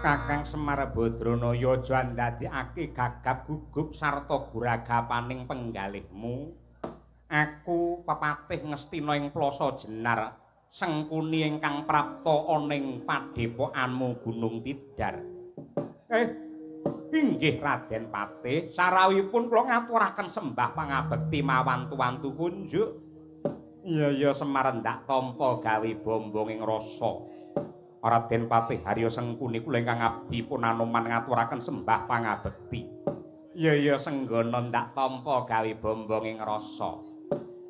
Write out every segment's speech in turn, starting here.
Kakang Semar Badranaya, aja ndadekake gagap gugup sarta guragapaning penggalihmu. Aku pepatih Ngastina ing Plaza Jenar, Sengkuni ingkang prapta ana ing padhepokanmu Gunung Tidar. Inggih Raden Patih, sarawuhipun kula ngaturaken sembah pangabekti mawantu-wantu kunjuk. Iya ya, Semar, ndak tampa gawe bombong ing rasa. Raden Patih Harya Sengkuni, kula ingkang abdi pun Anoman ngaturaken sembah pangabekti. Iya ya, Senggana, ndak tampa gawe bombong ing rasa.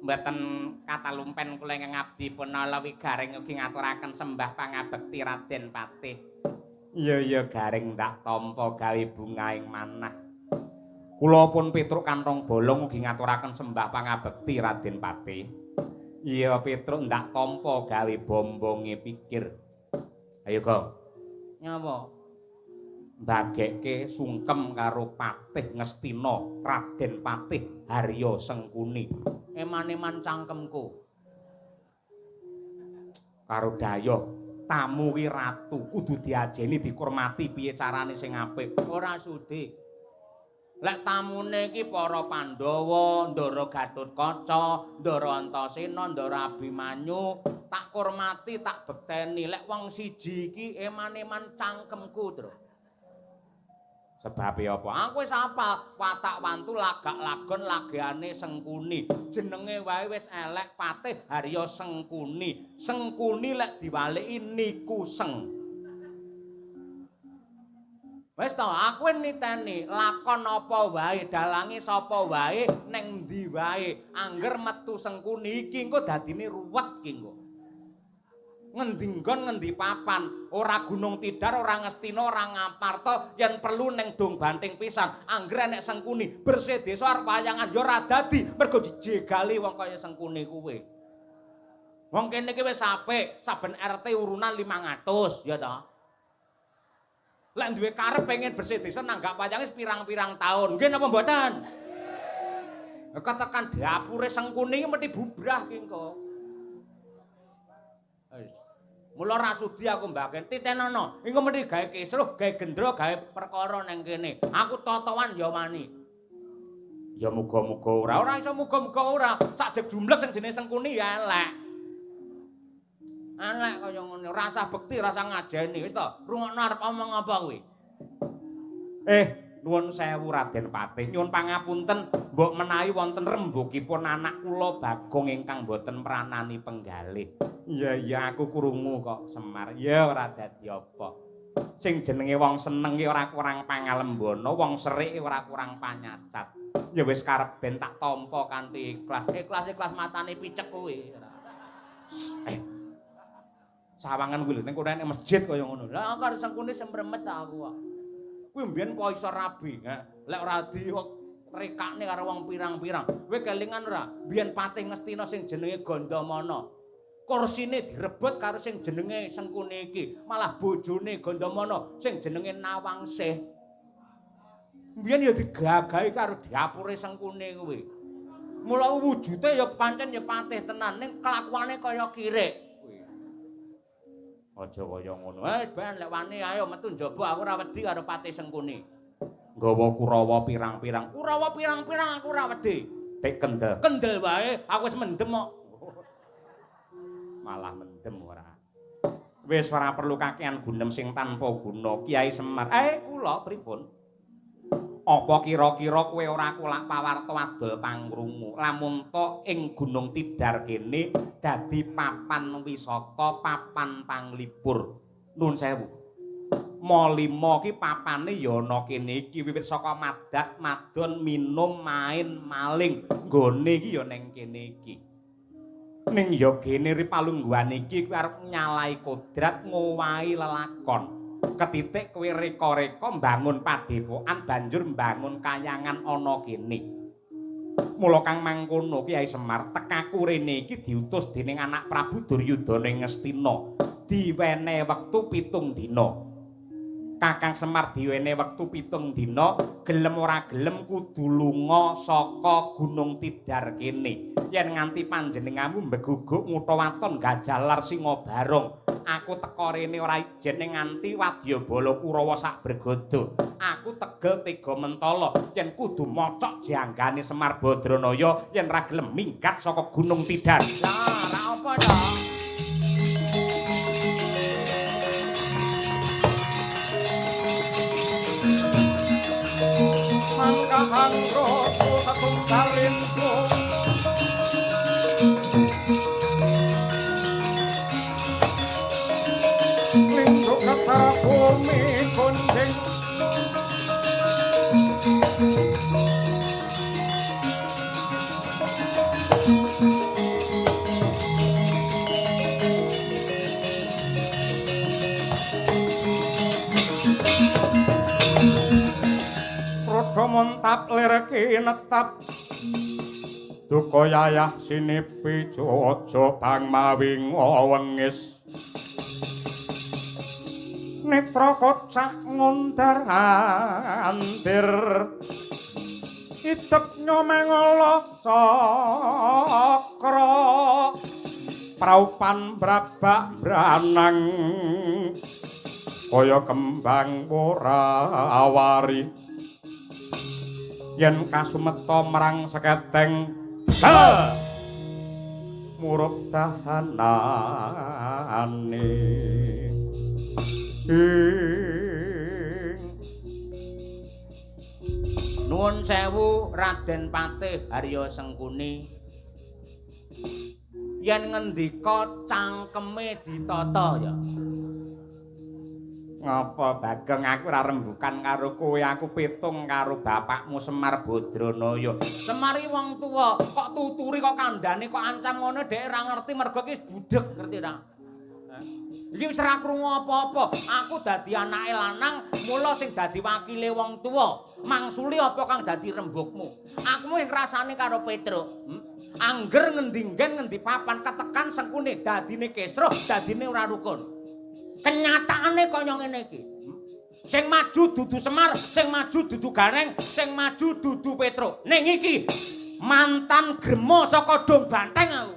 Mboten katalumpen, kula ingkang abdi pun Alawi Gareng ugi ngaturaken sembah pangabekti, Raden Patih. Iya ya, Gareng, ndak tampa gawe bunga ing manah. Kula pun Petruk Kantong Bolong ugi ngaturaken sembah pangabekti, Raden Patih. Iya, Petruk, ndak tampa gawe bombonge pikir. Ayo, Gong. Nyapa? Mbagekke sungkem karo Patih Ngastina, Raden Patih Harya Sengkuni. Eman-eman cangkemku. Karo dayoh, tamu ki ratu, kudu diajeni, dikurmati, piye carane sing apik. Ora sudi. Lek tamune iki para Pandhawa, Ndara Gatotkaca, Ndara Antasena, Ndara Abimanyu, tak hormati, tak bekteni. Lek wong siji iki eman-eman cangkemku, Tru. Sebabe apa? Aku wis apal watak wantu lagak lagon lageane Sengkuni. Jenenge wae wis elek, Patih Harya Sengkuni. Sengkuni lek diwaliki niku seng. Wis to, aku niteni lakon apa wae, dalange sapa wae, neng ndi wae, angger metu Sengkuni iki engko dadine ruwet ki engko. Ngendi nggon, ngendi papan, ora Gunung Tidar, ora Ngastina, ora Ngamarta, yen perlu ning Dong Banting pisan, angger enek Sengkuni, bersih desa arep wayangan ya ora dadi, mergo dijegali wong kaya Sengkuni kuwi. Wong kene iki wis apik, saben RT urunan 500, ya ta? Lek duwe karep pengen bersih desa nanggap wayange pirang-pirang taun. Nggih napa mboten? Ketekan dapure Sengkuni iki mesti bubrah ki engko. Wis. Mula ra sudi aku mbaken titenono. Engko mesti gawe kisruh, gawe gendra, gawe perkara nang kene. Aku totowan ya wani. Ya muga-muga ora. Ora iso muga-muga ora. Sak jek jumlek sing jenenge Sengkuni ya elek. Elek kaya ngene, rasah bekti, rasah ngajeni. Wis to, rungokno arep omong apa kuwi. Nuwun sewu, Raden Patih, nyuwun pangapunten, mbok menawi wonten rembugipun anak kula Bagong ingkang boten mranani penggalih. Iya iya, aku krungu kok, Semar. Ya ora dadi apa. Sing jenenge wong seneng ki ora kurang pangalembana, wong serik ora kurang panyacat. Ya wis karep ben tak tampa kanthi ikhlas. Ikhlas-ikhlas matane picek kuwi. Eh. Sawangan kuwi lho ning kono nek masjid kaya ngono. Lah aku karo Sengkuni semremet aku kok. Kuwi mbiyen po iso rabi, ha. Lek ora di rekakne karo wong pirang-pirang. Kowe kelingan ora? Biyen Patih Ngastina sing jenenge Gandamana. Kursine direbut karo sing jenenge Sengkuni iki. Malah bojone Gandamana sing jenenge Nawangsih. Mbiyen ya digagahi karo dapure Sengkuni kuwi. Mula wujude ya pancen ya patih tenan, ning kelakuane kaya kirik. Aja kaya ngono. Wis ben lek wani ayo metu njaba, aku ora wedi karo Patih Sengkuni. Nggawa Kurawa pirang-pirang. Kurawa pirang-pirang aku ora wedi. Tek kendel. Kendel wae, aku wis mendem kok. Malah mendem ora. Wis ora perlu kakean gunem sing tanpa guna, Kiai Semar. Eh, kula pripun? Apa kira-kira kowe ora kulak pawarta adol pangrungu lamun to ing Gunung Tidar kene dadi papan wisata, papan panglipur? Nuwun sewu. Malima ki papane ya ana kene iki, wiwit saka madak, madon, minum, main, maling. Nggone iki ya ning kene iki. Ning ya kene ri palungguhan iki kowe arep nyalahi kodrat, ngowahi lelakon. Ketitik kowe reka-reka mbangun padepokan banjur mbangun kayangan ana kene. Mula kang mangkono, Kyai Semar, tekaku rene iki diutus dening anak Prabu Duryudana ing Ngastina. Diwene wektu 7 dina. Kakang Semar diwene wektu 7 dina, gelem ora gelem kudu lunga saka Gunung Tidar kene. Yen nganti panjenenganmu mbeguguk ngutha waton gajah lar singa barong. Aku teka rene ora ijen ning nganti wadyabala Kurawa sak bregodo. Aku tegel tega mentala yen kudu mocok janggane Semar Badranaya yen ra gelem minggat saka Gunung Tidar. Lah, ra apa to? Mangkahan roso satunggalin linggo kata bumi gunting Rodo montap lir kinetap duka yayah sinipi aja bang mawi ngwengis netra kocak ngundar andir idep nyomengala cakra praupan brabak branang kaya kembang ora awari yen kasumeta marang seketeng murup dahanane. Nuwun sewu Raden Patih Harya Sengkuni. Yen ngendika cangkeme ditata ya. Ngapa Bagong aku ora rembukan karo kowe, aku pitung karo bapakmu Semar Badranaya. Semar iki wong tuwa, kok tuturi kok kandhane kok ancam ngono dhek ora ngerti mergo iki budheg ngerti ora? Iki wis ora krungu apa-apa. Aku dadi anake lanang, mula sing dadi wakile wong tuwa. Mangsuli apa kang dadi rembugmu? Aku mung ngrasane karo Petruk. Angger ngendi nggen ngendi papan ketekan Sengkune dadine kesruh, dadine ora rukun. Kenyataane kaya ngene iki. Sing maju dudu Semar, sing maju dudu Gareng, sing maju dudu Petruk. Ning iki mantan grema saka Dong Banteng aku.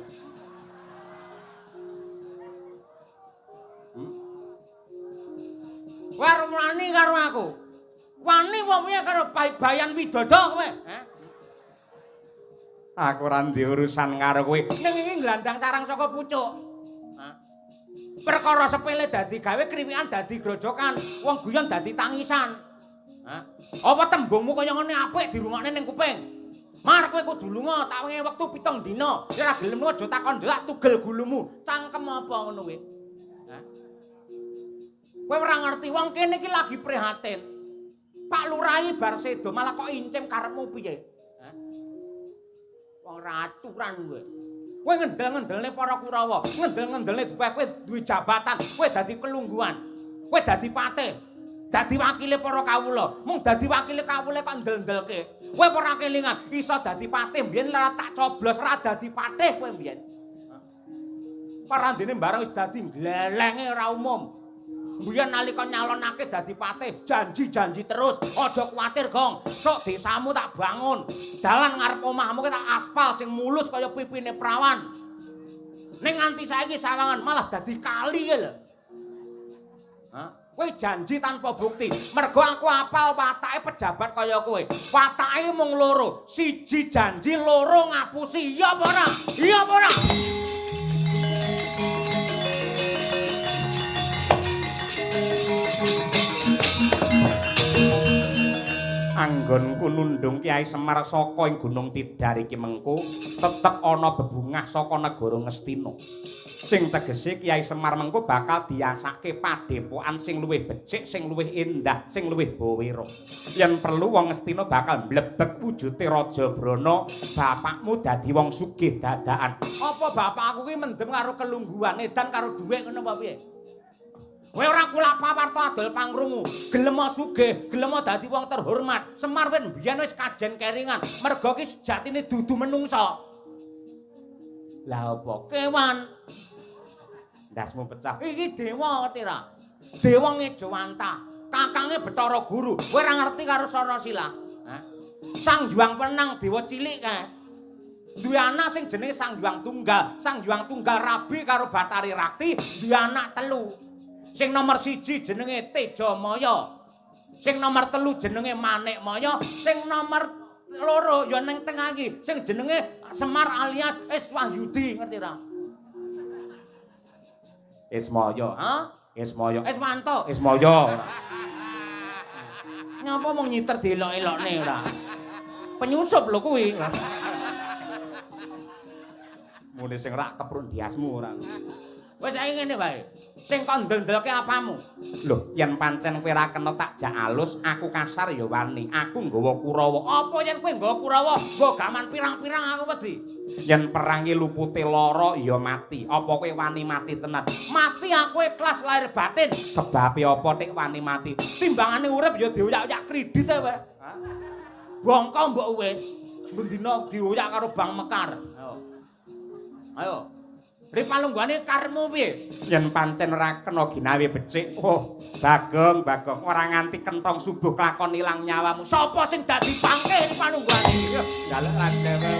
Kowe arep wani karo aku. Wani wong piye karo Bayan Widodo kowe, heh? Aku ora ndek urusan karo kowe. Ning iki nglandang carang saka pucuk. Perkara sepele dadi gawe kriwikan dadi grojokan, wong guyon dadi tangisan. Hah? Apa tembungmu kaya ngene apik dirungokne ning kuping? Mar kowe kudu lunga, tak wengi wektu 7 dina. Nek ora gelem aja takon ndelok tugel gulumu. Cangkem apa ngono kowe? Hah? Kowe ora ngerti wong kene iki lagi prihatin. Pak Lurahi bar sedo malah kok incim karepmu piye? Hah? Wong ora aturan kowe. Kowe ngendel-ngendelne para Kurawa, ngendel-ngendelne duwe kowe duwe jabatan, kowe dadi kelungguhan, kowe dadi patih, dadi wakile para kawula. Mung dadi wakile kawula kok ndel-ndelke. Kowe ora kelingan iso dadi patih mbiyen ora tak coblos ora dadi patih kowe mbiyen. Parandene bareng wis dadi glelenge ora umum. Mbiyen nalika nyalonake dadi patih, janji-janji terus, aja kuwatir, Gong. Sok desamu tak bangun. Dalan ngarep omahmu ki tak aspal sing mulus kaya pipine prawan. Ning nganti saiki sawangan malah dadi kali ya lho. Hah? Kowe janji tanpa bukti. Mergo aku apal watake pejabat kaya kowe. Watake mung loro, siji janji, loro ngapusi. Iya apa ora? Iya apa ora? Anggonku nundung Kyai Semar saka ing Gunung Tidar iki mengko tetep ana bebungah saka negara Ngastina. Sing tegese Kyai Semar mengko bakal diasake padepokan sing luwih becik, sing luwih endah, sing luwih bawera. Yen perlu wong Ngastina bakal mlebek wujude Raja Brana, bapakmu dadi wong sugih dadakan. Apa bapakku ki mendem karo kelungguhan edan karo dhuwit ngono apa piye? Kowe ora kulak pawarta adol pangrungu, gelem sugih, gelem dadi wong terhormat. Semar wis mbiyen wis kajen keringan, mergo ki sejatine dudu menungsa. Lah apa? Kewan. Ndasmu pecah. Iki dewa ngerti ra? Dewa ngejawantah. Kakange Bathara Guru. Kowe ora ngerti karo Sarasila? Hah? Sang Hyang Wenang dewa cilik kae. Duwe anak sing jenenge Sang Hyang Tunggal. Sang Hyang Tunggal rabi karo Bathari Rakti, duwe anak telu. Sing nomor 1 jenenge Tejamaya. Sing nomor 3 jenenge Manikmaya, sing nomor 2 ya ning tengah iki, sing jenenge Semar alias Iswahyudi, ngerti ra? Ismaya. Hah? Ismaya. Iswanto. Ismaya. Nyapa mung nyiter dielok-elokne ora? Penyusup lho kuwi. Mune sing rak keprun diasmu ora. Wis saiki ngene wae. Sing kon ndelke apamu? Lho, yen pancen kowe ora kena tak jak alus, aku kasar ya wani. Aku nggawa Kurawa. Apa yen kowe nggawa Kurawa, nggawa gaman pirang-pirang aku wedi. Yen perangi lupute lara ya mati. Apa kowe wani mati tenan? Mati aku ikhlas lahir batin. Sebabe apa tik wani mati? Timbangane urip ya dioyak-oyak kredit ae wae. Bongko mbok wis. Bendina dioyak karo Bank Mekar. Ayo. Ayo. Ripalungguhane karepmu piye? Yen pancen ora kena ginawe becik. Oh, Bagong, Bagong, ora nganti kentong subuh kelakon ilang nyawamu. Sapa sing dadi pangke ripalungguhane? Njaluk dhewe.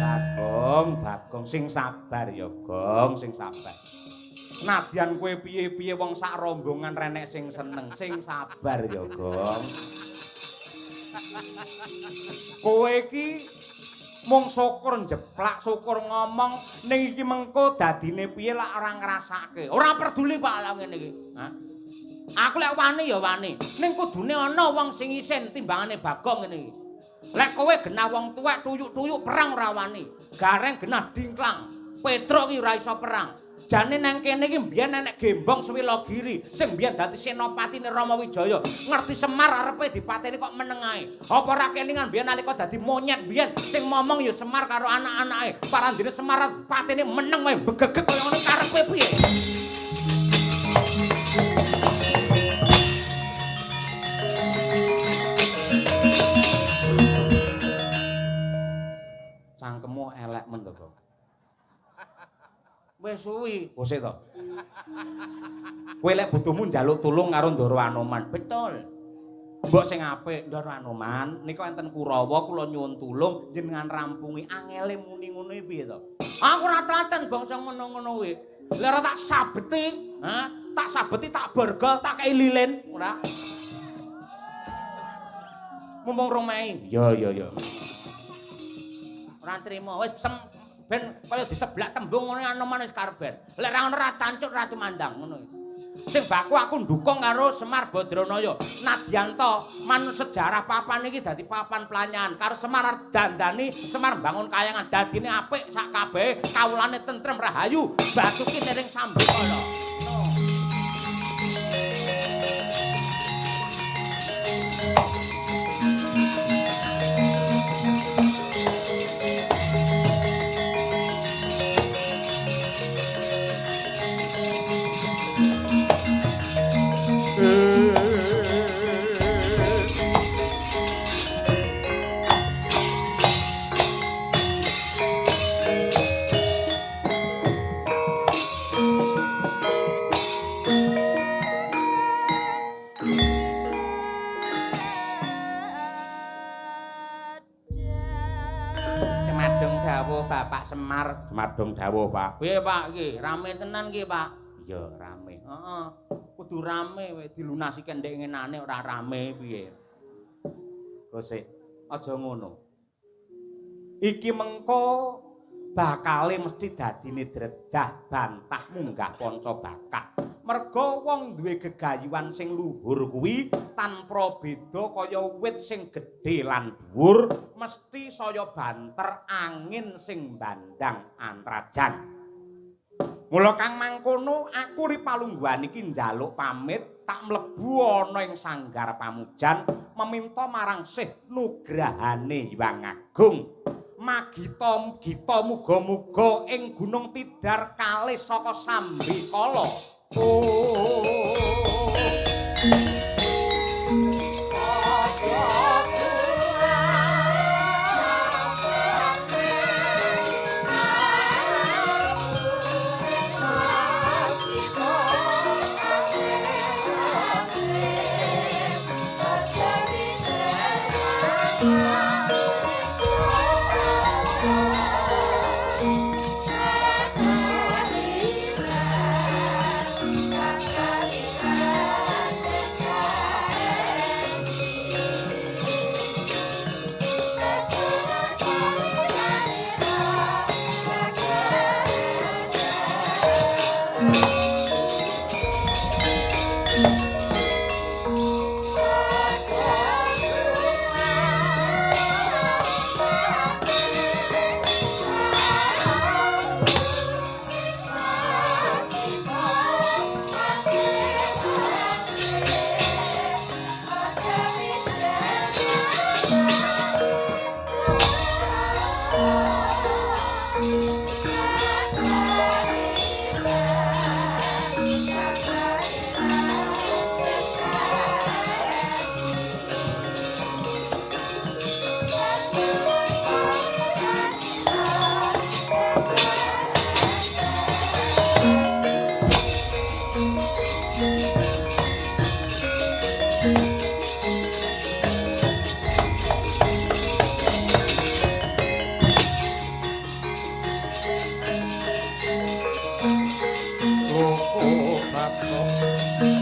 Bagong, Bagong sing sabar ya, Gong, sing sabar. Nadyan kowe piye-piye wong sak rombongan renek sing seneng, sing sabar ya, Gong. Kowe iki mung syukur njeplak, syukur ngomong, ning iki mengko dadine piye lak ora ngrasake. Ora peduli Pak lak ngene iki. Hah? Aku lek wani ya wani, ning kudune ana wong sing isin timbangane Bagong ngene iki. Lek kowe genah wong tuwek tuyuk-tuyuk perang ora wani. Gareng genah dingklang. Petruk ki ora iso perang. Jane nang kene iki mbiyen enek Gembong Swilagiri sing mbiyen dadi senopatine Rama Wijaya. Ngerti Semar arepe dipateni kok meneng ae. Apa ora kelingan mbiyen nalika dadi monyet mbiyen sing momong ya Semar karo anak-anake. Parandene Semar patene meneng wae begegeg kaya ngono karepe piye? Cangkemmu elek men to, Gong. Wis suwi. Bose to. Kowe lek butuhmu njaluk tulung karo Ndara Anoman. Betul. Mbok sing apik Ndara Anoman, nika enten Kurawa kula nyuwun tulung jenengan rampungi angele muni ngono iki piye to? Aku ora telaten bangsa ngono-ngono kuwi. Lah ora tak sabeti, ha? Tak sabeti tak borgol, tak kei lilin, ora. Mumpung rong mei. Iya iya iya. Ora trimo, wis ben kaya diseblak tembung ngono Anoman wis karben. Lek ra ngono ra cancuk ra tumandang ngono iki. Sing baku aku ndukung karo Semar Badranaya. Nadyan to manut sejarah papan iki dadi papan pelanyan. Karo Semar dandani, Semar bangun kayangan dadine apik sak kabehe, kawulane tentrem rahayu, batuki niring sambekala. Cemadung dawuh Bapak Semar. Cemadung dawuh, Pak. Piye Pak iki? Rame tenan iki, Pak. Iya, rame. Heeh. Kudu rame kowe dilunasi kendhek ngenane ora rame piye. Gosek, aja ngono. Iki mengko bakale mesti dadine dredah bantah munggah panca bakah. Merga wong duwe gegayuhan sing luhur kuwi tanpa beda kaya wit sing gedhe lan dhuwur, mesti saya banter angin sing bandang antrajan. Mula kang mangkono aku ripalungguhan iki njaluk pamit tak mlebu ana ing sanggar pamujan meminta marang Sih Nugrahane Hyang Agung. Magita gita muga-muga ing Gunung Tidar kalih saka sambikala. Oh. Bagong.